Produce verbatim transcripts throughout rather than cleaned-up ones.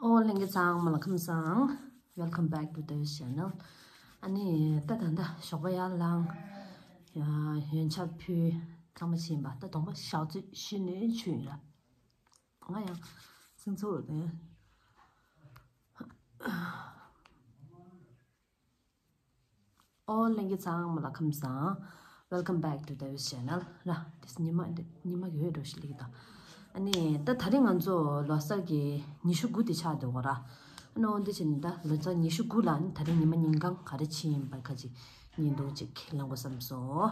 ཨོ་ལྷན་རྒྱས་ཚང་མ་ལ་ཁམས་བཟང་། Welcome back to the channel. ཨ་ནི་ད་ད་ད་ཞོགས་པ་ཡར་ལངས། ཡ་ཡོན་ཆབ་ཕུལ། གཙང་མ་ཕྱིན་པ་ད་གདོང་པ་ཞག་ཚོད་བཞི་ནས་ཆུ་ཡིན་ར། ང་ཡང་སེམས་ཚོར་དེ། ཨོ་ལྷན་རྒྱས་ཚང་མ་ལ་ཁམས་བཟང་། Welcome back to the channel. ར་དེ་ཉི་མ་འདི་ཉི་མ་གི་འོད་འགྲོ་ཞིག་ལེགས་དང་། ཨ་ནི་ད་ད་རིང་ང་ཚོ་ལོ་གསར་གྱི་ཉི་ཤུ་དགུ་དེ་ཆགས་འདུག་གོ་ར། ཨ་ནི་འོ་འདི་བྱས་ནས་ད་ལོ་གསར་ཉི་ཤུ་དགུ་ལ་ཨ་ནི་ད་རིང་ཉི་མ་ཉིན་གང་ག་རེ་ཕྱིན་ཡིན་པ་ཁ་ཅིག་བརྙན་ཐུང་ཅིག་ལེན་དགོས་བསམ་སོང་།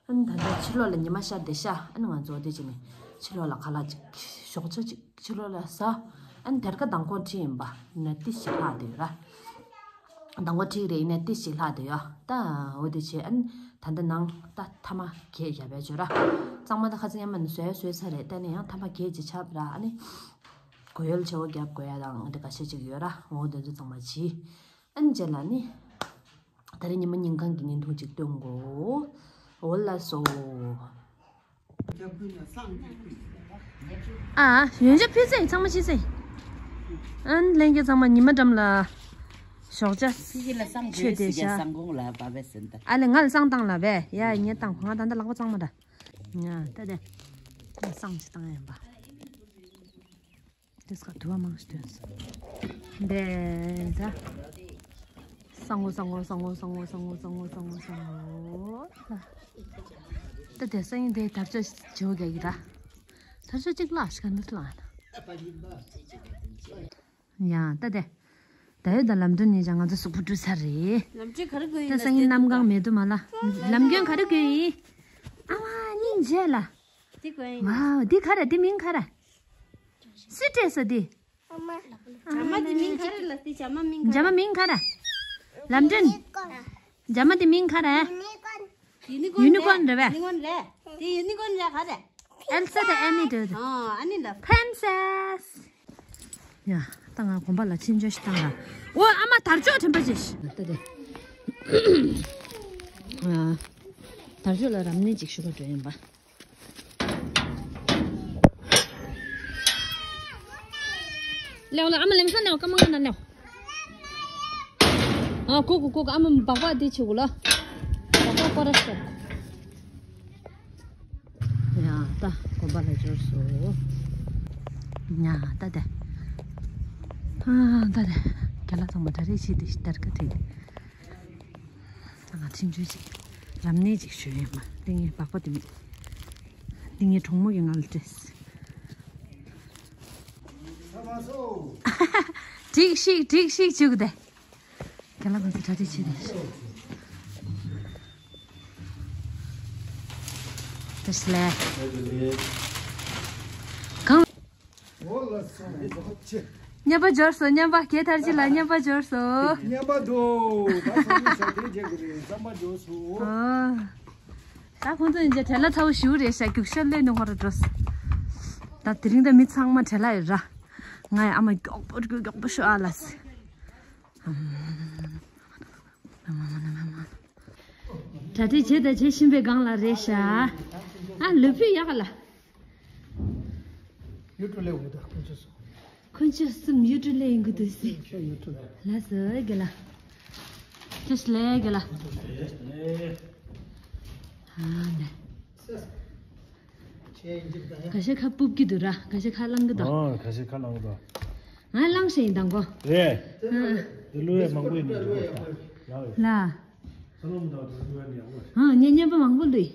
ཨ་ནི་ད་ལྟ་ཕྱི་ལོགས་ལ་ཉི་མ་ཤར་བསྡད་ཤག་ཨ་ནི་ང་ཚོ་འདི་བྱས་ནས་ཕྱི་ལོགས་ལ་ཁ་ལག་ཅིག་ཞོགས་ཇ་ཅིག་ཕྱི་ལོགས་ལ་ཟ། ཨ་ནི་དེར་ཀ་མདང་དགོང་ཁྲིད་ཡིན་པ་ན་ཏི་ཞིག་ལྷག་བསྡད་ཡོད་ར། མདང་དགོང་ཁྲིད་རེད་ཡིན་ན་ཏི་ཞིག་ལྷག་བསྡད་ཡོད། ད་འོ་དེ་བྱས་ཨ་ནི་ད་ལྟ་ནང་ད་ཐ་མག་གས་བརྒྱབ་ཡ་བྱོས་ར། གཙང་མ་ད་ཁ་ཚ་ཡ་མ་ནི་བཟོས་བཟོས་ཚར་རེད། ད་ནི་ཡང་ཐ་མག་གས་ཅིག་ཆགས་ར། ཨ་ནི་གོས་ཡོལ་ཆེ་བོ་རྒྱབ་དགོས་ཡ་དང་འདི་འགའ་ཤས་ཅིག་ཡོད་ར། འོ་དེ་ཚོ་ཚང་མ་བྱས། ཨ་ནི་རྗེས་ལ་ནི། ད་རེས་ཉི་མ་ཉིན་གང་གི་བརྙན་ཐུང་ཅིག་སྟོན་དགོས། འོ་ལགས་སོ། ཨ། ཡོན་ཆབ་ཕུལ་ཚེ་ཚང་མ་ཕྱིན་ཚེ། ཨ་ནི་ལྷན་རྒྱས་ཚང་མ་ཉི་མ་འགྲམ་ལ་ཞོགས་ཇ་ཕི་གི་ལ་སང་མཆོད་དེ་ཤ། སང་དགོང་ལ་བ་བས་ཟིན་ད། ཨ་ལེ་ང་ལ་སང་བཏང་ལ་བས། ཡ་ངས་བཏང་། ང་ད་ལྟ་ལག་པ་གཙང་མ་ད། ཡ་ད་དེ་སང་ཅི་བཏང་ཡིན་པ། དེ་སྐབས་དུ་བ་མང་ཞིག་ཐོན་སོང་། འདི་ད། སང་ངོ་སང་ངོ། ད་དེ་སང་ཉིན་དེ་དར་ལྕོག་བྱེད་དགོས་ཀྱི་ར། དར་ལྕོག་གཅིག་བརླག་ཤིག་ག་འདི་བརླག་ན། ཡ་ད་དེ། ད་ཡོད་ད་ལམ་སྒྲོན་ནས་ཀྱང་ང་ཚོ་གཟུགས་པོ་བཀྲུས་ཚར་རེད། ལམ་སྒྲོན་ག་རེ་དགོས་ཡིན་ད་ལ་སང་ཉིན་གནམ་གང་མེད་དུ་མ་ལ། ལམ་སྒྲོན་ག་རེ་དགོས་ཡིན། ཨ་མ་སྙིང་རྗེ་ལ། འདི་དགོས་ཡིན། ཝའོ་འདི་ག་རེ། འདི་མིང་ག་རེ། སུས་སྤྲད་སོང་འདི། ཨ་མ། ཨ་མ་འདི་མིང་ག་རེ་ལ། འདི་ཇ་མ་མིང་ག་རེ། ཇ་མ་མིང་ག་རེ། ལམ་སྒྲོན། ཇ་མ་འདི་མིང་ག་རེ། ཡུ་ནི་ཀོན། ཡུ་ནི་ཀོན་རེད་པས། ཡུ་ནི་ཀོན་རེད། འདི་ཡུ་ནི་ཀོན་རེད་ག་རེ། ཨེལ་ས་དང་ཨན་ནི་འདྲ་བོ་དེ། ཨ་ཨན་ནི་ལ། པི་རིན་སེ་སི། ཡ། ད་ང་དགོན་པ་ལ་ཕྱིན་བཅར་ཞིག་བཏང་ལ། འོ་ཨ་མ་དར་ལྕོག་དྲན་པ་ཅིག་ད་དེ། ཨ། དར་ལྕོག་ལ་རབ་གནས་ཅིག་ཞུ་ག་འགྲོ་ཡིན་པ། ལེའོ་ལེའོ། ཨ་མ་ལེམ་ས་ནེའོ། ཀ་མ་ང་ན་ལེའོ། ཨ་ཀོ་ཀོ་ཀོ་ཀོ། ཨ་མ་སྦག་སྦག་འདི་བྱེད་དགོས་ལ། སྦག་སྦག་ཀོ་ར་ཤོག་ཡ་ད་དགོན་པ་ལ་འབྱོར་སོང་། ཡ་ད་དེ། ཨ་ད་དེ། རྒན་ལགས་ཚང་མ་གྲ་སྒྲིག་བྱས་ཏེ་ཞིག་དར་ཀ་ཐེ། ད་ང་ཁྲིམས་གཅོད་ཅིག་རབ་གནས་ཅིག་ཞུ་ཡིན་པ། འདི་ངའི་སྦག་སྦག་འདི་མིན། འདི་ངའི་གྲོགས་མོ་གིས་ང་ལ་སྤྲད། འགྲིག་ཤིག་འགྲིག་ཤིག་བྱུག་སྟེ། རྒན་ལགས་ཁོང་ཚོ་གྲ་སྒྲིག་བྱས་ཏེ། བཀྲ་ཤིས་བདེ་ལེགས། གང་། འོ་ལགས་སོ། རྙིང་པ་འབྱོར་སོང་། རྙིང་པ། རྒན་དར་རྒྱས་ལགས་རྙིང་པ་འབྱོར་སོང་། རྙིང་པ་འདུག་ད་སོང་ནས་ཞོགས་དེ་རྒྱག་གི་རེད། རྩམ་པ་འབྱོར་སོང་། ཨོ། ད་ཁོང་ཚོ་ཡིན་ཚེ་བྲེལ་བ་ཚ་བོ་ཞེ་པོ་རེད་ཤག་རྒྱུག་ཤར་ལས་ནས་ཧོར་འགྲོ་སོང་། ད་དེ་རིང་ད་མི་ཚང་མ་བྲེལ་བ་ཡོད་ར། ང་ཡི་ཨ་མ་མགྱོགས་པོ་རྒྱུག་མགྱོགས་པོ་ཤོག་ཨ་ལགས། གྲ་སྒྲིག་བྱས་དང་བྱེད་བཞིན་པའི་སྒང་ལ་རེད་ཤག་ཨ་ལུས་ཕུད་ཡག་ག་ལ། ཡུ་ཊུབ་ལས་འོང་ད་ཁོང་ཚོ་སོ། ཁོང་ཚོ་གསུམ་ཡུ་ཊུབ་ལས་ཡིན་གི་འདུག་སི། ཁྱོད་ཡུ་ཊུབ་ལས། ལགས་སོ་རྒན་ལགས། བཀྲ་ཤིས་བདེ་ལེགས་རྒན་ལགས། བཀྲ་ཤིས་བདེ་ལེགས། ཨ་ནི། ཁ་ཤས་ཁ་སྤུབ་ཀྱི་འདུག་ར། ཁ་ཤས་ཁ་བླངས་ཀྱི་འདུག་ཨ་ཁ་ཤས་ཁ་བླངས་འདུག་ང་བླངས་ཤིང་དང་གོ། རེད། ཨ། འདི་ལུས་ཡས་མང་པོ་ཡིན་འདུག་ཡག་ལ། ས་ལོ་མི་འདུག་འདི་ལུས་ཡས་ནི་ཡག་པོ་རེད། ཨ་ངས་རྙིང་པ་མང་པོ་ལུས།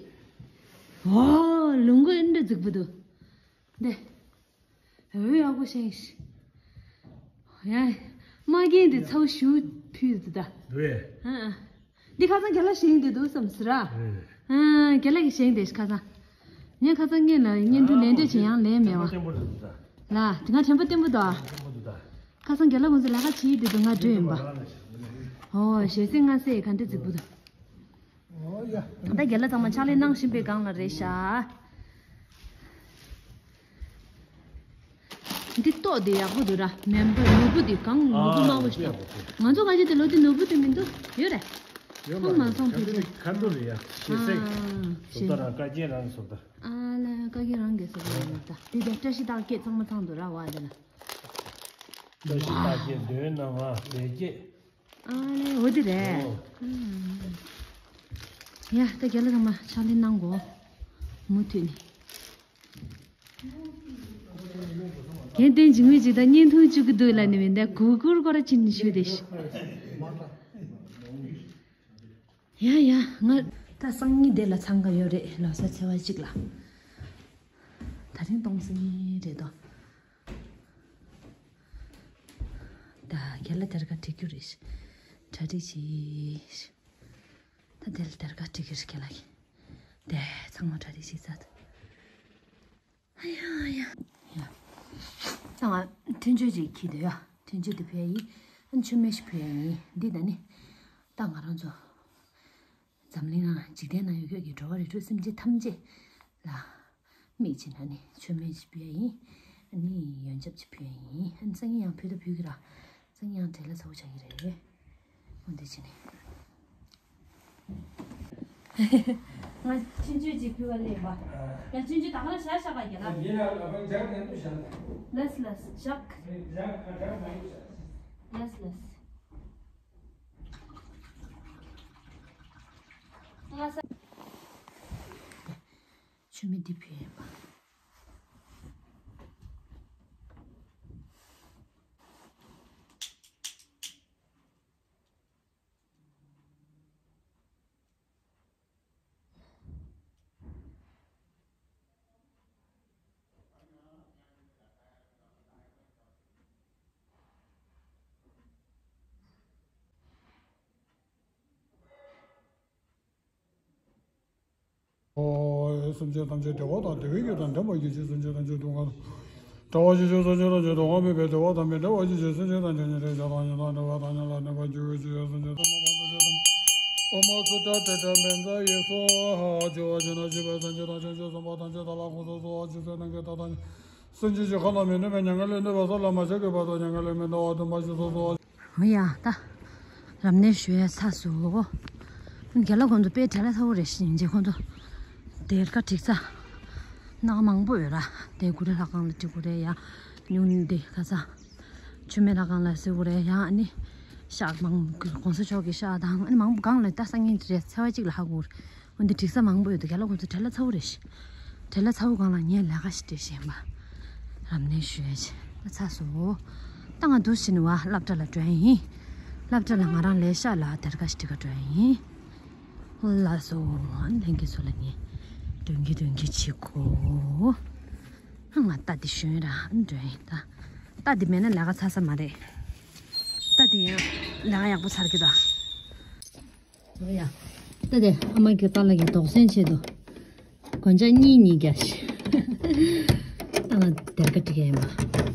ཨོ་ལུང་གོ་ཨེ་འདྲ་རྫིག་པོ་འདུག་འདི། འོ་ཡག་པོ་བཞེངས་ཤིག་ཡ། མ་རྒན་དེ་ཚ་བོ་ཞེ་པོ་ཕུད་འདུག་ད། རེད། ཨ་ཨ། འདི་ཁ་སང་རྒན་ལགས་བཞེངས་བསྡད་འདུག་བསམ་སི་ར། རེད། ཨ་རྒན་ལགས་ཀྱིས་བཞེངས་བསྡད་ཤག་ཁ་སང་། ངས་ཁ་སང་ངས་ལ་བརྙན་ཐུང་ལེན་འདོད་བྱས་ཡང་ལེན་མེད་པ། བརྟན་པོ་རེད་འདུག་ད། ལ་དེ་སྔ་དྲན་པ་བརྟན་པོ་འདུག་ཨ། བརྟན་པོ་འདུག་ད། ཁ་སང་རྒན་ལགས་ཁོང་ཚོ་ལས་ཀ་བྱེད་ཀྱི་འདུག་ང་འགྲོ་ཡིན་པ། ཨོ་ཞལ་གསེང་མངའ་གསལ་ག་འདྲ་རྫིག་པོ་འདུག་ད་ལྟ་རྒན་ལགས་ཚང་མ་ཕྱག་ལས་གནང་བཞིན་པའི་སྒང་ལ་རེད་ཤག་འདི་ཏོག་འདི་ཡག་པོ་འདུག་ར། མེ་འབར་ནོར་བུ་འདི་གང་ནོར་བུ་དམར་པོ་ཞིག་དང་། ང་ཚོ་ག་ཅི་དེ་ལོ་འདི་ནོར་བུ་དེ་མི་འདུག་ཡོད་རེད། ཁོང་མ་ཚོང་དེ་དེ་ཁ་འདུག་རེད་ཡ། ཞེ་སེག་ཨ། བཟོ་ལྟ་རང་བཀའ་རྒྱན་རང་བཟོ་ལྟ། ཨ་ལ་བཀའ་རྒྱན་རང་གིས་བཟོ་ལྟ་ཡོད་ད། འདི་དེ་བཀྲ་ཤིས་རྟགས་བརྒྱད་ཚང་མ་ཚང་འདུག་ར་བ་དེ་ལ། བཀྲ་ཤིས་རྟགས་བརྒྱད། འདོད་ཡོན་སྣ་ལྔ། ལས་བརྒྱད། ཨ་ལེ། འོ་དེ་རེད། ཨོ། ཡ། ད་རྒན་ལགས་ཚང་མ་ཕྱག་ལས་གནང་གོ། མུ་མཐུད་ནས། རྒན་བསྟན་འཇིགས་མེད་ཅིག་དང་བརྙན་ཐུང་བཅུག་གི་འདུག་ལབ་ནི་མིན། ད་གུ་གུར་སྐོར་ཕྱིན་ནས་ཞུས་ཏེ། ཡ་ཡ། ང་ད་སང་ཉིན་དེ་ལ་འཚང་ཁ་ཡོད་རེད། ལོ་གསར་ཚེས་པ་གཅིག་ལ། ད་རིང་སྟོང་སང་ཉིན་རེད་དོ། ད་རྒན་ལགས་དེར་ཁ་བྲིས་རྒྱུ་རེད། གྲ་སྒྲིག་བྱེད། ད་དེ་ལ་དེར་ཁ་བྲིས་རྒྱུ་རེད། རྒན་ལགས་ཀྱིས། དེ་ཚང་མ་གྲ་སྒྲིག་བྱེད་ཚར། ཨ་ཡ་ཨ་ཡ། ཡ། ད་ང་ཐུན་གཅོད་ཅིག་འཁྱེར་འདོད་ཡ། ཐུན་གཅོད་དེ་ཕུལ་ཡ་ཡིན། ཨ་ནི་མཆོད་མེ་ཞིག་ཕུལ་ཡ་ཡིན། འདི་ད་ནི། ད་ང་རང་ཚོ། འཛམ་གླིང་ནང་འཇིག་རྟེན་ན་ཡོད་ཀྱི་འགྲོ་བ་རིགས་དྲུག་སེམས་ཅན་ཐམས་ཅད་ལ་དམིགས་བྱས་ནས་ནི་མཆོད་མེ་ཞིག་ཕུལ་ཡ་ཡིན། ཨ་ནི་ཡོན་ཆབ་ཅིག་ཕུལ་ཡ་ཡིན། ཨ་ནི་སང་ཉིན་ཡང་ཕུལ་དང་ཕུལ་གྱི་ར། སང་ཉིན་ཡང་བྲེལ་བ་ཚ་པོ་ཆགས་ཀྱི་རེད། འོ་འདི་བྱས་ནས། ང་ཆུང་ཆུང་ཅིག་ཕུལ་བ་ལེན་པ། ཡ་ཆུང་ཆུང་ད་ག་ལ་བཞག་བཞག་པ་རྒྱལ་ལ། ལས་ལས་བཞག། ལས་ལས་བཞག། ང་ས། མཆོད་མེ་འདི་ཕུལ་ཡིན་པ། ཨོ། སེམས་ཅན་ཐམས་ཅད་བདེ་བ་དང་བདེ་བའི་རྒྱུ་དང་ལྡན་པར་གྱུར་ཅིག་སེམས་ཅན་ཐམས་ཅད་སྡུག་བསྔལ་དང་བྲལ་བར་གྱུར་ཅིག་སེམས་ཅན་ཐམས་ཅད་སྡུག་བསྔལ་མེད་པའི་བདེ་བ་དང་མི་འབྲལ་བར་གྱུར་ཅིག་སེམས་ཅན་ཐམས་ཅད་ཉེ་རིང་ཆགས་སྡང་གཉེན་དང་བྲལ་བ་དང་ཉམས་ལ་གནས་པར་གྱུར་ཅིག་སེམས་ཅན་ཐམས་ཅད་ཨོ་མ་སུ་ཏྲ་ཏྲ་ཏྲ་མན་ཙ་ཡེ་སྭཱ་ཧཱ། སྦྱོར་བ་བྱས་ན་སྐྱེས་པའི་སངས་རྒྱས་དང་བྱང་ཆུབ་སེམས་དཔའ་ཐམས་ཅད་དག་ལ་དགོངས་སུ་གསོལ་བ། ཅི་སྤྱོད་ནམ་མཁའི་མཐའ་དང་སེམས་ཅན་གྱི་ཁམས་ན་མི་གནས་པའི་མྱ་ངན་ལས་འདས་པ་ས་ལ་མ་ཆགས་པའི་བར་དུ་མྱ་ངན་ལས་མི་འདའ་བར་སྟོན་པ་ཞིག་གསོལ་གསོལ་བ། འོ་ཡ། ད་རབ་གནས་ཞུ་ཡ་ཚར་སོང་། རྒན་ལགས་ཁོང་ཚོ་དཔེ་བྲེལ་བ་ཚ་པོ་རེད། ཤིང་རྗེ་ཁོང་ཚོ་དེར་ཁ་བསྒྲིགས་ས་སྣ་ཁ་མང་པོ་ཡོད་ར། དེ་གུ་རེ་ལྷ་ཁང་ལ་བསྒྲིགས། གུ་རེ་ཡ་སྨྱུང་གནས་དེ་ཁ་ས་མཆོད་མེ་ལྷ་ཁང་ལ་ཟེར། གུ་རེ་ཡ་ཨ་ནི་ཤག་མང་གོང་ས་མཆོག་གི་ཤག་དང་ཨ་ནི་མང་པོ་གང་ལ་ད་སང་ཉིན་རེད། ཚེས་པ་གཅིག་ལ་ཧ་གོ་རེད། འོན་ཏེ་འགྲིག་ས་མང་པོ་ཡོད་འདུག་རྒན་ལགས་ཁོང་ཚོ་བྲེལ་བ་ཚ་པོ་རེད། བྲེལ་བ་ཚ་པོ་སྒང་ལ་ངས་ལས་ཀ་ཞིག་སྒྲིག་བཞིན་པ། རབ་གནས་ཞུ་ཡས་ད་ཚར་སོང་། ད་ང་འདུག་བྱས་ནས་བ་སློབ་གྲྭ་ལ་འགྲོ་ཡ་ཡིན། སློབ་གྲྭ་ལ་ང་རང་ལས་ཤག་ལ་དེར་ཁ་ཞིག་སྒྲིག་ག་འགྲོ་ཡ་ཡིན། ལགས་སོ། ལྷན་རྒྱས་ཚོ་ལ་ངས་དོན་གྱི་དོན་གྱི་བྱེད་དགོས། ང་རྟ་འདི་ཞོན་ར་འགྲོ་ཡིན་ད། རྟ་འདི་མེད་ན་ལས་ཀ་ཚར་ས་མ་རེད། རྟ་འདི་ཡང་ལས་ཀ་ཡག་པོ་ཚར་གི་ད། ཨོ་ཡ། ད་དེ་ཨ་མ་གི་རྟ་ལ་གི་དོགས་ཟོན་ཆེད་དུ། གོན་ཆ་གཉིས་གཉིས་རྒྱག་ཤིག་ཨ་ང་དེར་ཀ་ཏི་ཀ་ཡིན་པ།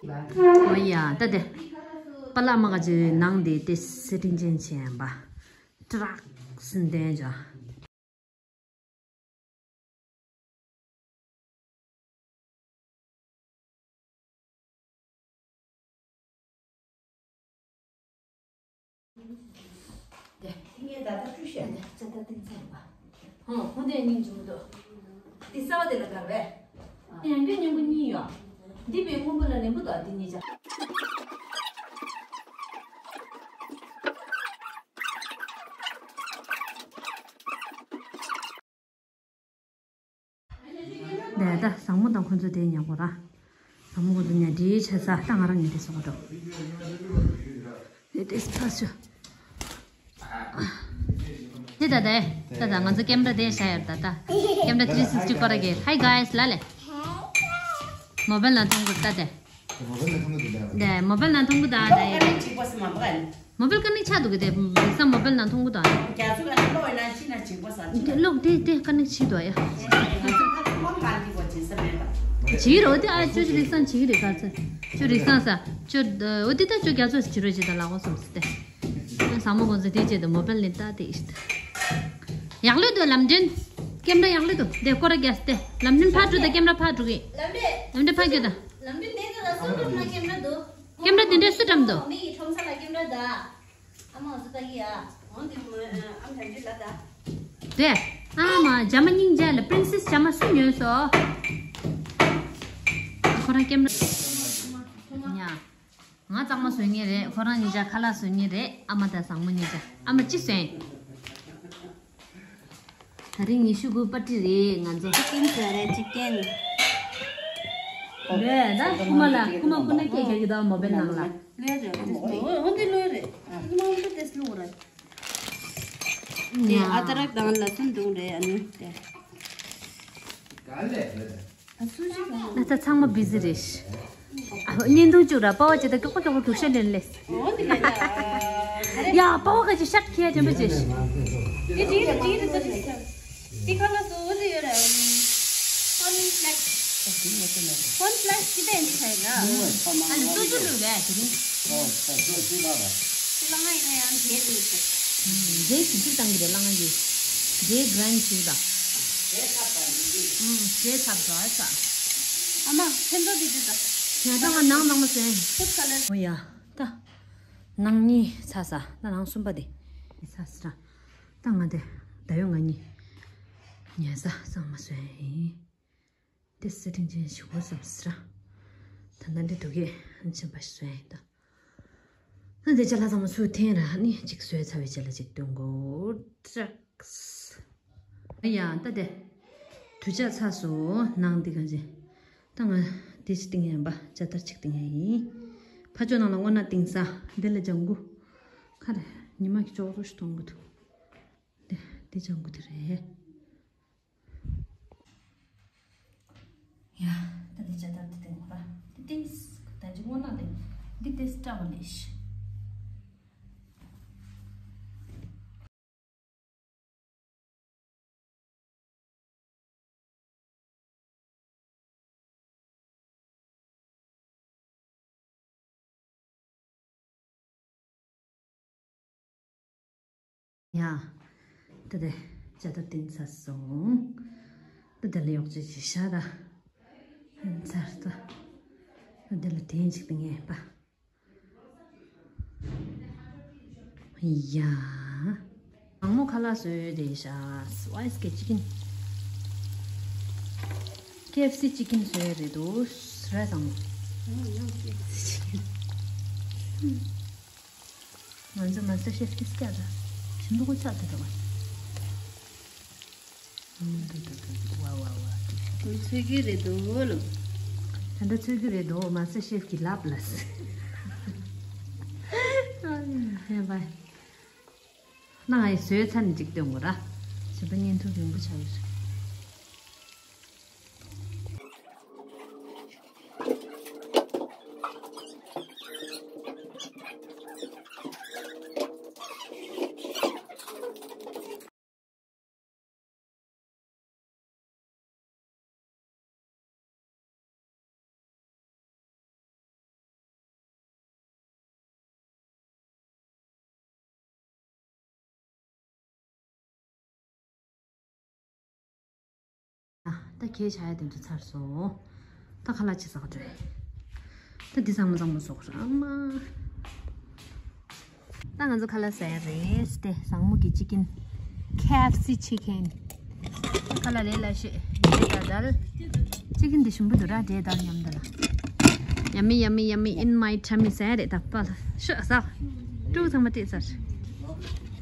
ཨོ་ཡ། ད་དེ་པ་ལགས་མ་ག་ཅིག་ནང་དེ་དེ་སེ་ཊིང་ཅན་བྱས་ཡིན་པ། ཀྲག་སུན་ཏན་ཅོ། དེ་ངས་ད་ལྟ་བཀྲུ་བཤལ་ནས་ཙེ་ད་ཏིང་ཙེ་ཡིན་པ། ཧོ་ཧོ་དེ་སྙིང་རྗེ་མོ་འདུག་དེ་གསར་བ་དེ་ལ་དགའ་བས། ཡང་བསྐྱར་སྙིང་པོ་གཉིས་ཡོད། འདི་བས་སྔོན་པོ་ལ་ནན་པོ་འདུག་དེ་གཉིས་ཆ། ད་ད་བཟང་མོ་དང་ཁོ་ཚོ་དེ་ཉལ་གོ་ར། བཟང་མོ་ཁོ་ཚོ་ཉལ་འདྲིས་བྱས་ས་ད་ང་རང་ཉལ་དེ་སོང་འགྲོ། དེ་དེ་ཕ་ཤོ། དེ་ད་ད་ད་ད་ང་ཚོ་ཀེམ་ར་དེ་ཤ་ཡར་ད་ད། ཀེམ་ར་three sixty་ཀོ་ར་གེ། Hi guys ལ་ལེ། མོ་བལ་ནང་མཐོང་གི་ད་དེ། མོ་བལ་ནང་མཐོང་གི་འདུག་ད། དེ་མོ་བལ་ནང་མཐོང་གི་ད་ད་ཡ། གཅིག་པ་སི་མ་པ་ག་ནི། མོ་བལ་ཀ་ནི་ཆ་འདུག་གི་དེ་རིགས་སམ་མོ་བལ་ནང་མཐོང་གི་ད། རྒྱ་ཚུ་ག་ནི་ལོ་ཡིན་ན་ཅི་ན་གཅིག་པ་ས་ཅི་ན། ལོག་དེ་དེ་ཀ་ནི་ཆི་དོ་ཡ། ཁོང་ག་གི་གོ་ཅི་ས་མེད་པ། ཅི་རོ་དེ་ཨ་ཅོ་ཅི་རིགས་སམ་ཅི་རེད་ག་ཚ། ཅོ་རིགས་སམ་ས་ཅོ་འོ་དེ་ད་ཅོ་རྒྱ་ཚུ་ཅི་རོ་ཅི་ད་ལ་གོ་སམ་སི་དེ། ས་མོ་གོ་ཚ་དེ་ཅེ་ད་མོ་བལ་ནི་ད་དེ་ཨིཤ་ད། ཡག་ལོས་འདུག་ལམ་འདྲེན། ཀེམ་ར་ཡག་ལོས་འདུག་དེ་སྐོར་ར་རྒྱས་ཏེ། ལམ་འདྲེན་ཕར་འགྲོ་དང་ཀེམ་ར་ཕར་འགྲོ་གི། ལམ་འདྲེན་ཕར་འགྱོ་དང་། ལམ་འདྲེན་དེ་ད་སུ་འགྲོ་ན་ཀེམ་ར་འདུག་ཀེམ་ར་དེ་འདྲས་སུ་འགྲམ་འདུག་མི་ཡི་ཁྲོམ་ས་ལ་ཀེམ་ར་ད། ཨ་མ་འོ་ཟོ་ད་གི་ཡ། འོ་འདི་མོ་ཨམ་ཐན་ཅི་ལ་ད། དེ། ཨ་མ་ཇ་མ་སྙིང་རྗེ་ལ་པི་རིན་སེ་སི་ཇ་མ་སུ་ཉོས་སོ། ཁོ་རང་ཀེམ་ར། ཉ། ང་གཙང་མ་བཟོ་ངེས་རེད། ཁོ་རང་གཉིས་ཆ་ཁ་ལག་བཟོ་ངེས་རེད། ཨ་མ་དང་བཟང་མོ་གཉིས་ཆ། ཨ་མ་ཅི་བཟོས། ད་རིང་ཉི་ཤུ་དགུ་པར་ཊི་རེད་ང་ཚོ། ཅི་ཀེན་བཟོས་རེད་ཅི་ཀེན། ལོས་ད་ཁུ་མ་ལ་ཁུ་མ་ཁུ་ན་སྐད་རྒྱག་གི་ད་མོ་བལ་ནང་ལ། ལོས་རེད་འོ་འདི་ལོས་རེད། ཨ་ནི་མ་འདི་ཏེས་ལུག་རེད། དེ་ཨ་ཏ་རག་དང་ལ་སུན་དུང་རེད་ཨ་ནི་དེ། ད་ཚང་མ་བི་ཟི་རེད། ཨ་བརྙན་ཐུང་བཅུག་ར་པ་བ་ཅེ་ད་ཀྱོག་པ་ཀྱོག་པ་གུག་ཤ་ལེན་ལེ། ཡ་པ་བ་ག་ཅི་ཤག་ཁྱེད་ཅན་པ་ཅེ། དེ་ཅི་རེད་ཅི་རེད་ད་རེད། དེ་ཁ་ལ་སོ་འོ་ཟི་ཡོད་ར། ཧོན་ཕླེག་ཧོན་ཕླེག་ཅི་ད་ཡིན་ཁ་ཡིན་ར། ཨ་ནི་སོ་སོ་ལུག་རེད་དེ་རིང་། ཨོ་ད་སོ་སི་ལ་ར། ཁྱེད་ལ་ང་ཡིན་ན་ཡང་དེ་ལུག་ཟེར། འདྲེ་ཞིབ་ཞིབ་བཏང་གི་རེད་ལ་ང་གིས། འདྲེ་གྷ་རན་ཌི་བྱེད་ད། ཨུམ་འདྲེ་ཚབ་འགྲོ་ཨ་ས། ཨ་མ་ཕན་ཚུན་དེ་དེ་ད། ང་ད་ང་ནང་ནང་མ་ཟེར། ཕུད་ཁ་ལེར། ཨོ་ཡ་ད། ནང་གཉིས་ཚ་ས་ད་ནང་གསུམ་པ་དེ། ཚ་ས་ར། ད་ང་དེ་ད་ཡོད་ང་གཉིས། ཉལ་ས་གཙང་མ་བཟོས་ཡིན། དེ་སེ་ཊིང་ཅན་ཞིག་གོ་བསམ་སི་ར། ད་ནི་འདི་འདུག་གས་ཕྱིན་པ་ཞིག་བཟོས་ཡིན་ད། ཨ་འདི་ཅ་ལག་ཚང་མ་ཚུར་འཐེན་ར་ནི་གཅིག་བཟོས་ཚར་བའི་རྗེས་ལ་གཅིག་སྟོན་དགོས་ཀྲག་ཡ། ད་དེ་དུས་ཆ་ཚ་སོ་ནང་འདི་ག་ཅེ། ད་ང་དེ་ཅིག་བཏིང་ཡ་ཡིན་པ་ཇ་དར་ཅིག་བཏིང་ཡ་ཡིན། ཕ་ཇོ་ནང་ལ་སྔོ་ནག་བཏིང་ས་འདི་ལ་ལྗང་གུ། ཁ་རེ་ཉི་མ་གི་ཅོག་རོ་ཞིག་གཏོང་གི་འདུག་དེ་དེ་ལྗང་གུ་དེ་རེད། ཡ། ད་འདི་ཇ་དར་དེ་དེ་ཁོ་ར། དེ་ཏིས། ད་ཅི་སྔོ་ནག་དེ། འདི་ཏིས་ཏྲ་བ་ལེ་ཤི། ཡ། ད་དེ་ཇ་དར་བཏིང་ཚར་སོང་། ད་དེ་ལ་ཡོག་ཅིག་ཅིག་བཞག་ད། ཚར་ད། ད་དེ་ལ་དེ་ཅིག་བཏིང་ཡས་པ། ཡ། ནང་མོ་ཁ་ལག་བཟོས་རེད་ཤག་སི་པའི་སི་གི་ཅི་ཀིན། ཁེ་ཨེཕ་སི་ཅི་ཀིན་བཟོས་རེད་འདུག་ར་བཟང་མོ། ང་ཚོ་མ་སྟར་ཤེཕ་ཏིས་ཀ་ད་ཆུ་འདུག་གོ་ཆགས་ད་ད་བ། ཨུམ། དུ་དུ་དུ་དུ། ཝ་ཝ་ཝ། ཚོད་རྒྱུ་རེད་འདུག་ལོ། ད་ལྟ་ཚོད་རྒྱུ་རེད་འདུག་མ་སྟར་ཤེཕ་གི་ལབ་ལ་སི། ཧེ་བའི། ང་ཡི་བཟོས་ཚར་ནས་ཅིག་སྟོན་དགོས་ར། བྱས་པ་བརྙན་ཐུང་རིང་པོ་ཆགས་ཡོད་རེད། ད་གས་ཆ་ཡ་དེ་ཚོ་ཚར་སོང་། ད་ཁ་ལག་ཅིག་ཟ་ག་འགྲོ། ད་འདི་ཚང་མ་ཚང་མ་ཟོ་ག་ར་མ། ད་ང་ཚོ་ཁ་ལག་ཟ་ཡ་རེད་དེ། བཟང་མོ་གི་ཅི་ཀིན། ཁེ་ཨེཕ་སི་ཅི་ཀིན། ཁ་ལག་ལས་ལ་ཤེས་འདྲེ་ད་དལ། ཅི་ཀིན་འདི་ཞིམ་པོ་འདུག་ར་འདྲེ་དལ་མཉམ་དུ་ལ། Yummy, yummy, yummy in my tummy ཟ་ཡ་རེད་ད་པ་ལ་ཤོག་ཟ། ཀྲུག་ཚང་མ་བྲིས་ཚར།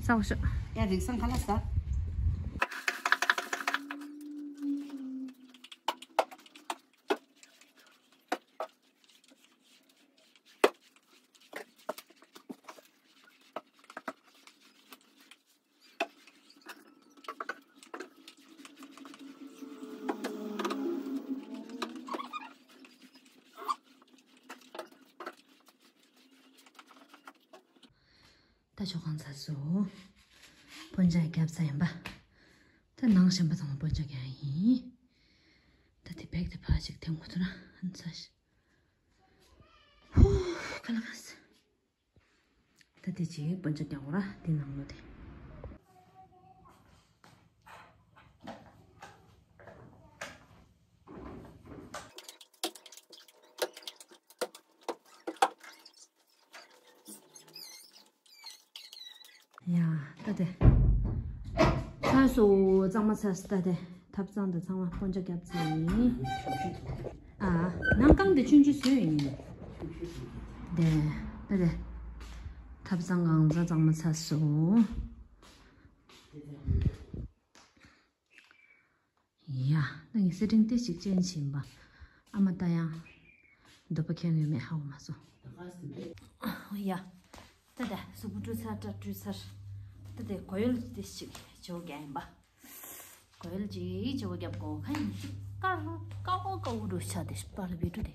ཟ་བ་ཤོག་ཡ་རིགས་སང་ཁ་ལག་ཟ། ད་ཞོགས་ཁང་ཚ་སོ། སྤོན་ཆ་བརྒྱབ་ཚར་ཡིན་པ། ད་ནང་ཞིམ་པ་ཚང་མ་སྤོན་ཆ་རྒྱག་ཡིན། ད་དེ་བེག་དེ་ཕ་ཅིག་དེ་ངོ་ཐུ་ན་ཧན་ཚ་ཤི། ཧུ། ཁ་ལ་ཁ་སི། ད་དེ་ཅིག་སྤོན་ཆ་རྒྱག་གོ་ར་དེ་ནང་ལོ་དེ། ཡ། ད་དེ། ཚ་སོ་གཙང་མ་ཚ་སོ་ད་དེ། ཐབ་ཚང་དང་ཚང་མ་སྤོན་ཆ་བརྒྱབ་ཚར་ཡིན། ཨ། ནང་ཁང་དེ་ཆུང་ཆུང་བཟོས་ཡིན། དེ། ད་དེ། ཐབ་ཚང་གང་ཚ་གཙང་མ་ཚ་སོ། ཡ། ད་ངས་སེ་ཊིང་ཏེ་ཞིག་ཅན་བྱིན་པ། ཨ་མ་ད་ཡང་། འདོད་པ་ཁེངས་ཡོད་མེད་ཧ་གོ་མ་སོང་། ཡ། ད་ད་གཟུགས་པོ་བཀྲུས་ཚར་བཀྲུས་ཚར། ད་དེ་གོས་ཡོལ་ཏེ་ཞིག་བྱེད་དགོས་ཡིན་པ། གོས་ཡོལ་ཅིག་བྱེད་དགོས་རྒྱབ་དགོས་ཁ་ཡིན་ཅིག་ཀ་ཀ་ཀ་ཀ་འུ་རུ་ཆ་དེ་པར་བི་ཀྲུ་དེ།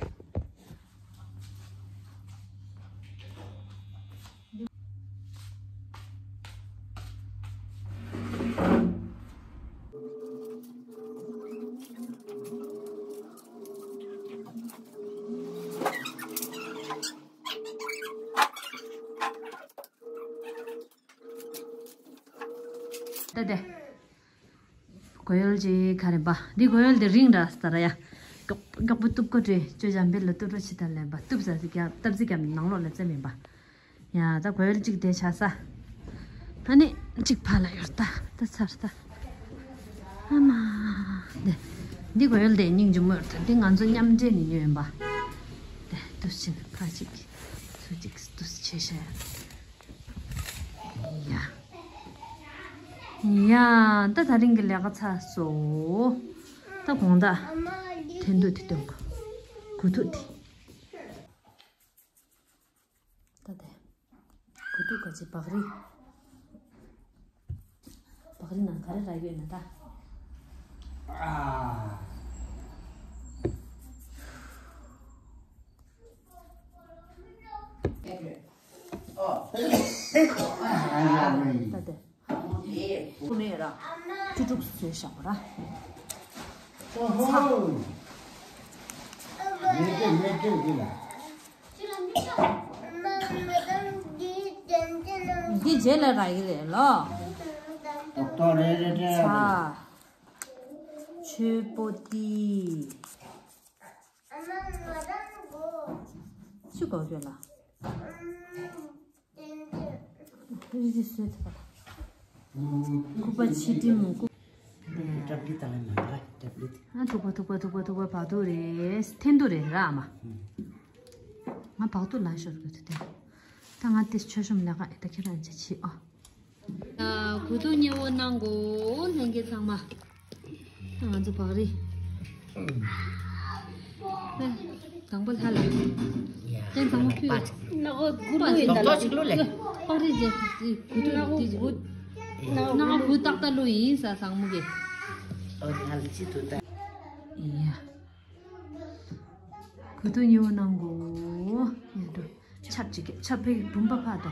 ད་དེ། གོས་ཡོལ་ཅིག་ག་རེ་པ། འདི་གོས་ཡོལ་དེ་རིང་ར་ས་ར་ཡ། མགྱོགས་མགྱོགས་པོ་གཏུབ་གོ་དྲེ་ཅོ་ཇམ་བེ་ལ་གཏུབ་རོ་ཆི་ད་ལེན་པ་གཏུབ་ས་ཟི་རྒྱབ་སྟབས་ཟི་རྒྱབ་ནང་ལོགས་ལ་རྩེ་མིན་པ། ཡ་ད་གོས་ཡོལ་ཅིག་དེ་ཆ་ས། ཨ་ནི་ཅིག་ཕ་ལ་ཡོར་ད་ད་ཚར་ད། ཨ་མ། དེ། འདི་གོས་ཡོལ་དེ་སྙིང་རྗེ་མོ་ཡོར་ད་འདི་ང་ཚོ་མཉམ་འབྲེལ་ནི་ཡོད་ཡིན་པ། དེ་དུ་ཕྱིན་ཕ་ཅིག་སུ་ཅིག་དུ་ཆེ་ཤ་ཡ། ཡ། ཡ། ད་ད་རིང་གི་ལས་ཀ་ཚར་སོ། ད་དགོང་དག་འཐེན་ཐུག་དེ་སྟོན་གོ། གུ་ཐུག་དེ། ད་དེ། གུ་ཐུག་ག་ཅི་བག་རི། བག་རི་ནང་ག་རེ་རག་ཡོད་ན་ད། ཨ། ད་དེ། ཁུ་ནས་ར། བཅུ་དྲུག་བཟོས་བཞག་པ་ར། ཨོ་ཧོ། མེ་ཏྲེ་མེ་ཏྲེ་འདི་ལ། འདི་རྗེས་ལ་རག་གི་རེད་ལོ། ཏོག་ཏོག་རེ་རེ་སྤྲད་ཡ་རེད། ཚ། ཆོས་པོ་ཏི། ཅི་གོ་གྱོད་ལ། རི་རི་སོད་ཐུབ་པ། ཁུ་པ་ཆི་ཏི་མུ་ཀུ། ཏྲབ་ལི་ཏ་ལ་ན་ཏྲབ་ལི་ཏི། ཨ་ཐུག་པ་ཐུག་པ་ཐུག་པ་ཐུག་པ་བ་ཐུག་རེད་འཐེན་ཐུག་རེད་ར་ཨ་མ། ང་བག་ཐུག་ལ་ཤོར་དགོས་ཐུག་ཏེ། ད་ང་ཏི་ཆོས་ཤོམ་ལ་ཀ་ཨེ་ད་ཁྱེད་རང་ཅི་ཆི་ཨོ། ད་གུ་ཐུག་ཉེ་བོ་གནང་གོ་ལྷན་རྒྱས་ཚང་མ། ང་ཚོ་བག་རི། དང་པོ་ལྷ་ལ། ཡ། བསྟན་བཟང་མོ་ཁུ། ན་གོ་གུ་རུ་ཡིན་ད་ལ། ཏོག་ཅིག་ལོ་ལེ། བག་རི་རྗེ་གུ་ཐུག་ན་གོ་གུ། ན་གོ་གུ་ཏག་ཏག་ལོ་ཡིན་ས་བཟང་མོ་གི། ཨོ་ལྷ་ལ་ཅི་ཐུག་ད། ཡ། གུ་ཐུག་ཉེ་བོ་གནང་གོ། ཡ་འགྲོ། ཆབ་ཅིག་གི་ཆབ་ཕེ་བུམ་པ་ཕ་དོ།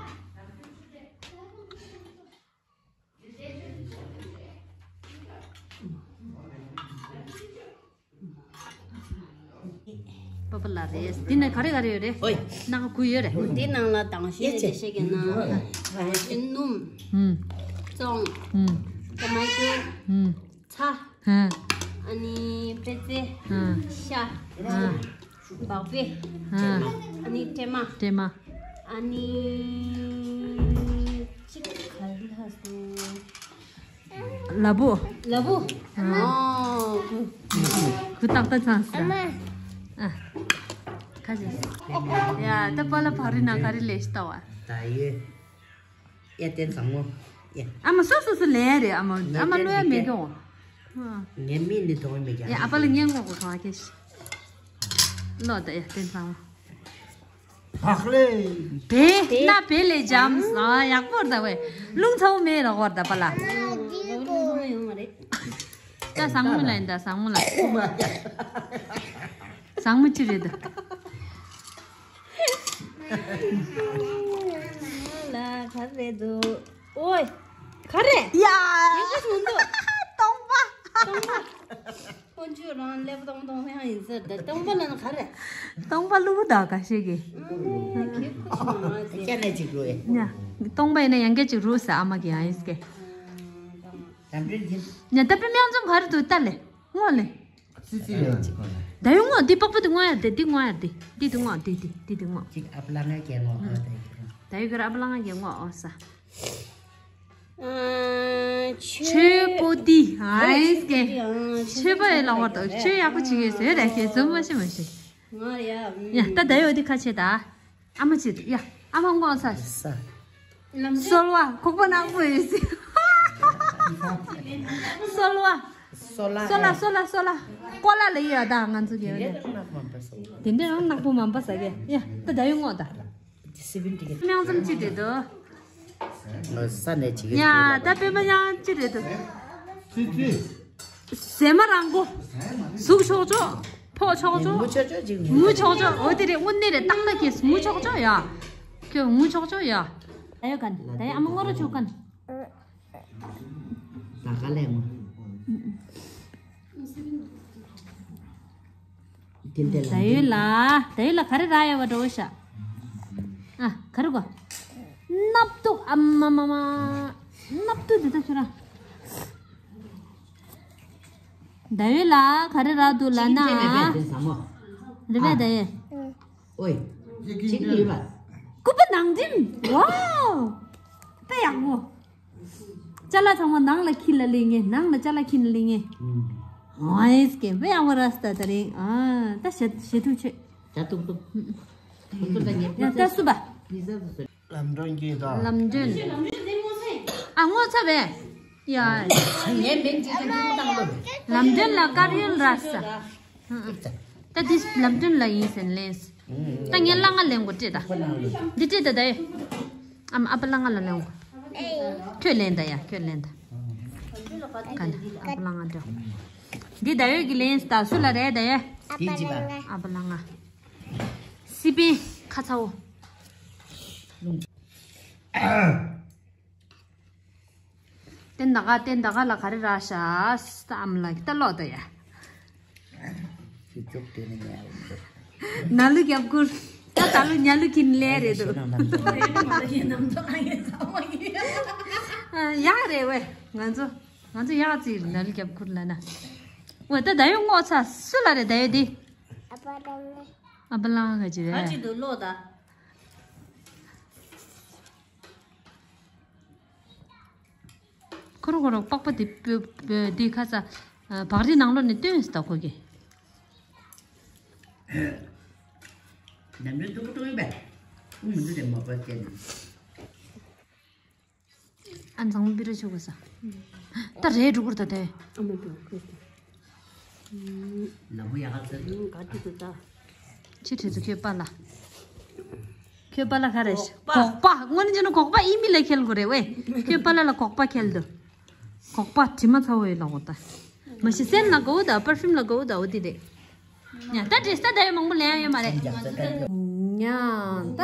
པ་པ་ལ་རེད། འདི་ནས་ག་རེ་ག་རེ་ཡོད་རེད། ཨོའི། སྣ་ཁ་ཁུ་ཡོད་རེད། འདི་ནང་ལ་དང་ཤེས་ནས་ཤེས་ཀྱི་ན། དང་ཤེས་སྣུམ། ཧུམ། བཙོང་། ཧུམ། ཏོ་མ་ཏོ། ཧུམ། ཚྭ། ཧུམ། ཨ་ནི་པེ་ཙེ། ཧུམ། ཤ། ཧུམ། སྦག་པེ། ཧུམ། ཨ་ནི་ཀྲེ་མ། ཀྲེ་མ། ཨ་ནི་ཅིག་ག་རེ་ལྷག་སོང་། ལ་བུ། ལ་བུ། ཨ། ཨོ། གུ་ཏག་ཏག་ཚང་ས། ཨ་མ། ཨ། ཁ་ཅིག་ཡ་ད་པ་ལ་བག་རི་ནང་ག་རེ་ལས་ཤི་ལྟ་བ། ད་ཡེ། ཡ་བསྟན་བཟང་མོ། ཡ། ཨ་མ་སོ་སོ་སོ་ལས་རེད་ཨ་མ་ཨ་མ་ལོ་ཡ་མེད་ཀྱོ། ངའི་མིག་ནི་མཐོང་མེད་ཀྱང་། ཡ་ཨ་པ་ལ་ཉན་གོ་གོ་གང་ཁེ་ཤི། ལོ་ད་ཡ་བསྟན་བཟང་མོ། བག་ལེ། བེ། ན་བེ་ལེ་ཇམ་ཨ་ཡག་པོ་ར་ད་བས། རླུང་ཚ་བོ་མེད་ར་གོ་ར་ད་པ་ལ། ད་བཟང་མོ་ལ་ཡིན་ད་བཟང་མོ་ལ། བཟང་མོ་ཅི་རེད་ད། ག་རེ་འདུག་ཨོའི། ག་རེ། ཡ། ཡིན་གྱི་མི་འདུག་སྟོང་པ། སྟོང་པ། ཁོང་ཚོས་རང་ཀླད་པ་སྟོང་སྟོང་ཡང་ཡིན་ཟེར། ད་སྟོང་པ་ལ་ན་ག་རེ། སྟོང་པ་ཀླུ་བུ་དག་ག་ཤེད་ཀྱི། ཨ་ནི་ཁྱེད་ཁོ་ཚོ་མ་ཟེར། སྐྱ་ནས་ཅིག་རུ་ཨེ། ཡ། སྟོང་པ་ཡིན་ན་ཡང་སྐད་ཅིག་རུ་ཟེར། ཨ་མ་གི་ཡང་ཡིན་སྐད། ལམ་འགྲོ་ཡིན། ཡ། ད་པི་མིང་ཙམ་ག་རེ་འདུག་ལྟ་ལེ། སྔོ་ལེ། ཙི་ཙི་ཡོད། ད་ཡོད་སྔོ། འདི་པགས་པ་འདི་སྔོ་ཡ། དེ་འདི་སྔོ་ཡ། འདི་འདི་འདི་སྔོ། འདི་འདི་འདི་འདི་སྔོ། ཅིག་ཨ་པ་ལ་ང་གས་སྔོ་ག་ད་ཡོད། ད་ཡོད་གི་ར། ཨ་པ་ལ་ང་གས་སྔོ། ཨོ་ས། ཆོས་པོ་ཏི། ཨ་ཡིས་ཀེ། ཆོས་པོ་ཡི་ལོག་བར་དུ་ཆོས་ཡག་པོ་བྱེད་ཀྱི་ཟེར་ར་ཀེ་ཟུམ་མ་ཤེས་མ་ཤེས། ང་ཡ། ཡ་ད་ད་ཡོད་འདི་ཁ་ཆེ་ད། ཨ་མ་ཅིག་ཡ། ཨ་མ་ངོ་ཚ། ས། སོལ་བ། ཁོག་པ་ནག་པོ་ཡོད་སྲིད། སོལ་བ། སོལ་བ། སོལ་བ། སོལ་བ། སོལ་བ། ཀོ་ལ་ལ་ཡོད་ད་ང་ཚོ་གི་ཡོད་ད། དེ་འདྲ་རང་ནག་པོ་མང་པོ་ཟ་གི། ཡ་ད་ད་ཡོད་ངོ་ད། སི་པིན་ཏི་གི། མིང་ཙམ་ཅི་རེད་དོ། ས་ནས་ཅི་གི། ཡ་ད་པད་མ་ཡང་ཅི་རེད་དོ། ཙི་ཙི། ཟས་མ་རང་གོ། གཟུགས་ཆོག་ཆོག་ཕོག་ཆོག་ཆོག་ངུ་ཆོག་ཆོག་ཅིག་ངུ་ཆོག་ཆོག་འོ་དེ་རེད། དངོས་གནས་རེད། བཏང་ན་ཁྱེད་ངུ་ཆོག་ཆོག་ཡ། ཁྱོད་ངུ་ཆོག་ཆོག་ཡ། ད་ཡོད་ག་ད་ཡོད། ཨ་མ་ངོ་ར་ཆོག་ག་ད་ག་ལས་ངོ་། དེ་འདྲ་ལ། ད་ཡོད་ལ། ད་ཡོད་ལ་ག་རེ་རག་ཡོད་པ་འགྲོ་ཤག་ཨ་ག་རེ་གོ། སྣབས་ཏུ། ཨ་མ་མ་མ། སྣབས་ཏུ་འདི་ད་ཁྱོད་རང་། ད་ཡོད་ལ་ག་རེ་རག་འདུག་ལབ་ན། ཅི་གི་ཅི་ལས་པས་དེ་ཟ་མོ། རེད་པས་ད་ཡོད། ཨོའི། ཅི་གི་ཡོད་པ། སྐུད་པ་ནང་འགྲིམ། ཝའོ། དཔེ་ཡག་པོ། ཅ་ལག་ཚང་མ་ནང་ལ་འཁྱེར་ལ་སླེབས་ངེས། ནང་ལ་ཅ་ལག་འཁྱེར་ལ་སླེབས་ངེས། ཨོའི་སྐད་དཔེ་ཡག་པོ་ར་སྟ་ད་རིང་། ཨ་ད་ཞེ་ཞེ་ཐུག་ཆེ། ད་ཏུག་ཏུག་ཏུག་ཏུག་ད་ངས། ཡ་ད་སུ་པ། ལམ་སྒྲོན་གྱིས་དང་། ལམ་སྒྲོན། ཨ་ངོ་ཚ་བས། ཡ། ངའི་མིང་ཅི་ཟེར་ཁྱེད་བཏང་ལོ། ལམ་སྒྲོན་ལ་དཀར་ཡོལ་ར་ས། ད་འདི་ལམ་སྒྲོན་ལ་ཡིན་ཟེར་ལན། ད་ངས་གླ་ང་ལེན་དགོས་སྤྲད་ད། འདི་སྤྲད་ད་ད་ཡ། ཨམ་ཨ་པ་གླ་ང་ལ་ལེན་དགོས། ཁྱོད་ལེན་ད་ཡ། ཁྱོད་ལེན་ད། ག་ལ་ཨ་པ་གླ་ང་འདྲ། འདི་ད་ཡོད་ཀྱི་ལེན་ད་སུ་ལ་རེད་ད་ཡ། ཨ་པ་གླ་ང་། སི་པན་ཁ་ཚ་བོ། ཏན་ད་ག་ཏན་ད་ག་ལ་ག་རེ་རག་ཤག་ཨམ་ལགས་ཀྱིས་ལྟ་ལོག་ད་ཡ། ཁྱི་ཅོག་དེ་ནི་ཉལ། ན་ལུ་རྒྱབ་ཁུར། ད་ད་ལོ་ཉལ་ལུ་ཁྱིམ་ལས་རེད་འདུག་ཡག་རེད་ཝེ། ང་ཚོ་ང་ཚོ་ཡག་ཅིག་ན་ལུ་རྒྱབ་ཁུར་ལ་ན། ཝེ་ད་ད་ཡོད་ངོ་ཚ་སུ་ལ་རེད་ད་ཡོད་འདི། ཨ་པ་ལང་། ཨ་པ་ལང་ག་ཅི་རེད། ག་ཅི་འདུག་ལོག་ད། ཁོ་རང་ཁོ་རང་པགས་པ་དེ་པོ་པོ་དེ་ཁ་ས་བག་རིལ་ནང་ལོགས་ནས་བཏོན་ཟེར་ད་ཁོ་གིས། ནམ་རྒྱུན་སྡུག་པོ་སྟོན་ཡིན་པས། ཨུ་མི་འདུག་དེ་མ་པ་བསྟན། ཨ་མཚང་མོ་པི་ར་ཆུ་གོ་ས། ད་རེད་འགྲོ་གུར་ད་དེ། ཨ་མ་པི་ཁུ་ཏི། ལ་མོ་ཡ་ག་ཚ། ག་ཏི་ཏི་ད། ཅི་ཁྲིད་དུ་ཁྱོད་པ་ལ། ཁྱོད་པ་ལ་ག་རེ་ཤི། སྒོག་པ། སྒོག་པ། དངོས་གནས་བྱས་ན་སྒོག་པ་ཨི་མི་ལ་ཁེལ་དགོས་རེད་ཝེ། ཁྱོད་པ་ལ་ལ་སྒོག་པ་ཁེལ་འདུག་སྒོག་པ་དྲི་མ་ཚ་བོ་ཡོད་ལ་འོ་ད། མ་གཞི་སེན་ལ་དགའ་བོ་ད་པར་ཕིའུམ་ལ་དགའ་བོ་ད་འོ་དེ་རེད། ཡ་ད་འདྲེས་ད་ད་ཡོད་མང་པོ་ལེན་ཡ་ཡོད་མ་རེད། ཡ་ད། ད་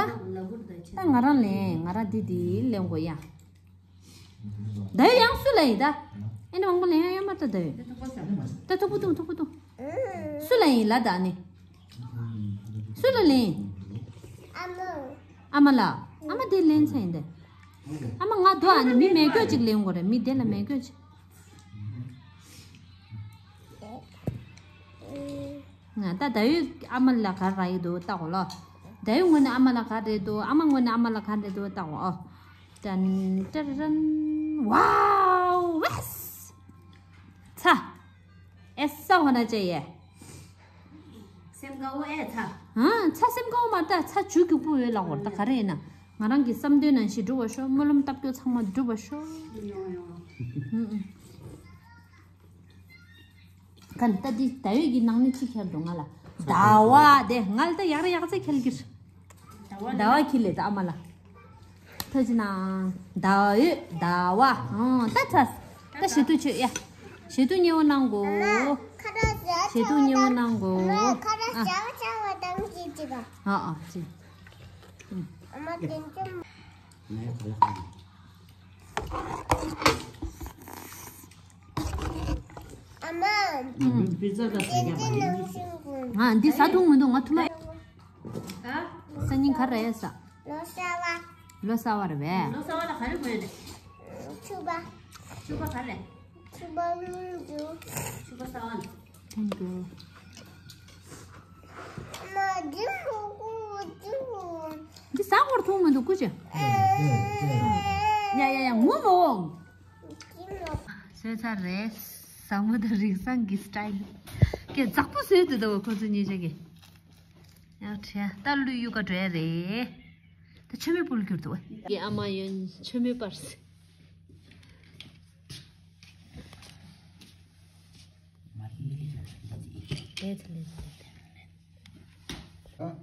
ང་རང་ལེན་ང་རང་འདི་འདི་ལེན་དགོས་ཡ། ད་ཡོད་ཡང་སུ་ལ་ཡིན་ད། ཨེ་ནི་མང་པོ་ལེན་ཡང་ཡང་མ་ད་ད་ཡོད། ད་ཐུག་པོ་ཐུག་ཐུག་པོ་ཐུག་སུ་ལ་ཡིན་ལ་ད་ནི། སུ་ལ་ལེན། ཨ་མ་ལ། ཨ་མ་དེ་ལེན་ཚ་ཡིན་ད། ཨ་མ་ང་དོ་ཨ་ནི་མི་མེད་སྐྱོ་ཅིག་ལེན་དགོས་རེད། མི་དེ་ལ་མེད་སྐྱོ་ཅིག་ང་ད་ད་ཡོད་ཨ་མ་ལ་ག་རེ་ཡོད་འདུག་ལྟ་གོ་ལོ། ད་ཡོད་ངོས་ནས་ཨ་མ་ལ་ག་རེ་འདུག་ཨ་མ་ངོས་ནས་ཨ་མ་ལ་ག་རེ་འདུག་ལྟ་གོ་ཨོ། ཏན་ཏན་ཝའོ་ཝེས། ཚ། ཨེ་ས་ཧོ་ན་ཅེ་ཡེ། སེམས་དགའ་བོ་ཨེ་ཚ། ཨ་ཚ་སེམས་དགའ་བོ་མ་ད་ཚ་ཇུས་གུག་པོ་ཡོད་ལ་འོར་ད་ག་རེ་ཡིན་ན། ང་རང་གི་བསམ་དོན་ནང་བཞིན་འགྲུབ་པ་ཤོག་སྨོན་ལམ་བཏབ་རྒྱུ་ཚང་མ་འགྲུབ་པ་ཤོག་ཡོང་ཡོང་། ཨུ་ཨུ། ག་ནི་ད་འདི་ཟླ་འོད་ཀྱི་ནང་ནས་གཅིག་ཁྱེར་འགྲོ་ང་ལ། ཟླ་བ་དེ་ང་ལ་ད་ཡག་རེ་ཡག་ཚད་ཁྱེར་གྱིར། ཟླ་བ་ཁྱེར་ལས་ད་ཨ་མ་ལ། ཐོས་ཅི་ན། ཟླ་འོད་ཟླ་བ། ཨང་ད་ཚ། ད་ཞེ་ཐུ་ཆོད་ཡ། ཞེ་ཐུ་ཉེ་བོ་གནང་གོ། ཞེ་ཐུ་ཉེ་བོ་གནང་གོ། ཨ་ཨ་ཅི། ཨ་མ་དེ་ཚོ། ཨ་མ། པི་ཛ་ད་ཟ་རྒྱ་མ་ཡིན། ང་འདི་ཟ་འཐུང་མི་འདུག་ང་ཐུ་མ། ཨ། སང་ཉིན་ག་རེ་ཟ། ལོ་གསར་བ། ལོ་གསར་བ་རེད་པས། ལོ་གསར་བ་ལ་ག་རེ་དགོས་རེད། ཕྱུ་པ། ཕྱུ་པ་ག་རེ། ཕྱུ་པ་ལུག་འདུག་ཕྱུ་པ་གསར་བ། Thank you. མ་འདི་མོ་ཀུ་ཀུ། འདི་ཟ་སྐོར་འཐུང་མི་འདུག་ཀུ་ཅི། ཡ་ཡ་ཡ་ངུ་མ་འོང་། བཟོས་ཚར་རེད། ཟབ་མོ་དང་རིག་བཟང་གི་སི་ཊའིལ། ཀྱེ་ཛག་པོ་བཟོས་འདུག་ད་ཁོ་ཚོ་གཉིས་ཆ་གིས། ཡག་བྲིས་ད་ལུས་གཡུག་ག་འགྲོ་ཡ་རེད། ད་མཆོད་མེ་ཕུལ་གྱུར་འདུག་ཀྱེ་ཨ་མ་ཡོན་མཆོད་མེ་སྤར་སི།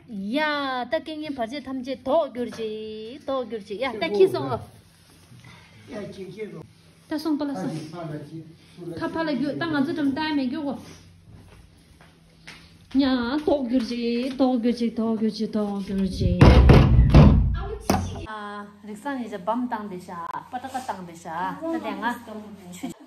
ཡ་ད་རྐྱེན་ངན་བར་ཆད་ཐམས་ཅད་ཟློག་གྱུར་ཅིག་ཟློག་གྱུར་ཅིག་ཡ་ད་ཁྱི་སོང་ཨ། ད་སོང་པ་ལ་སོང་། ཁ་ཕ་ལ་རྒྱུག་ད་ང་ཚོ་འགྲམ་ལྟ་མེད་རྒྱུག་གོ། ཡ་ཟློག་གྱུར་ཅིག་ཟློག་གྱུར་ཅིག་ཟློག་གྱུར་ཅིག་ཟློག་གྱུར་ཅིག་ཨ། རིག་བཟང་ཉིད་ཀྱི་བམ་བཏང་བསྡད་ཤག་པ་ཏྲ་ཀ་བཏང་བསྡད་ཤག་ད་དེ་ང་ཆུ།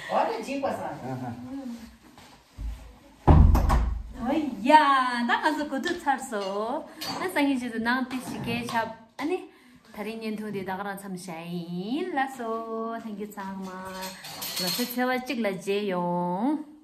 ཨ་ནི་འཇིགས་པ་ས། ཨོ་ཡ། ད་ང་ཚོ་གོ་ཐུབ་ཚར་སོང་། ཨ་སང་ཉིན་རྗེས་སུ་ནང་དེ་ཞིག་གས་ཆབ། ཨ་ནི་ད་རིང་བརྙན་ཐུང་དེ་ད་ག་རང་མཚམས་བཞག་ཡིན། ལགས་སོ། ལྷན་རྒྱས་ཚང་མ་ལོ་གསར་ཚེས་པ་གཅིག་ལ་མཇལ་ཡོང་།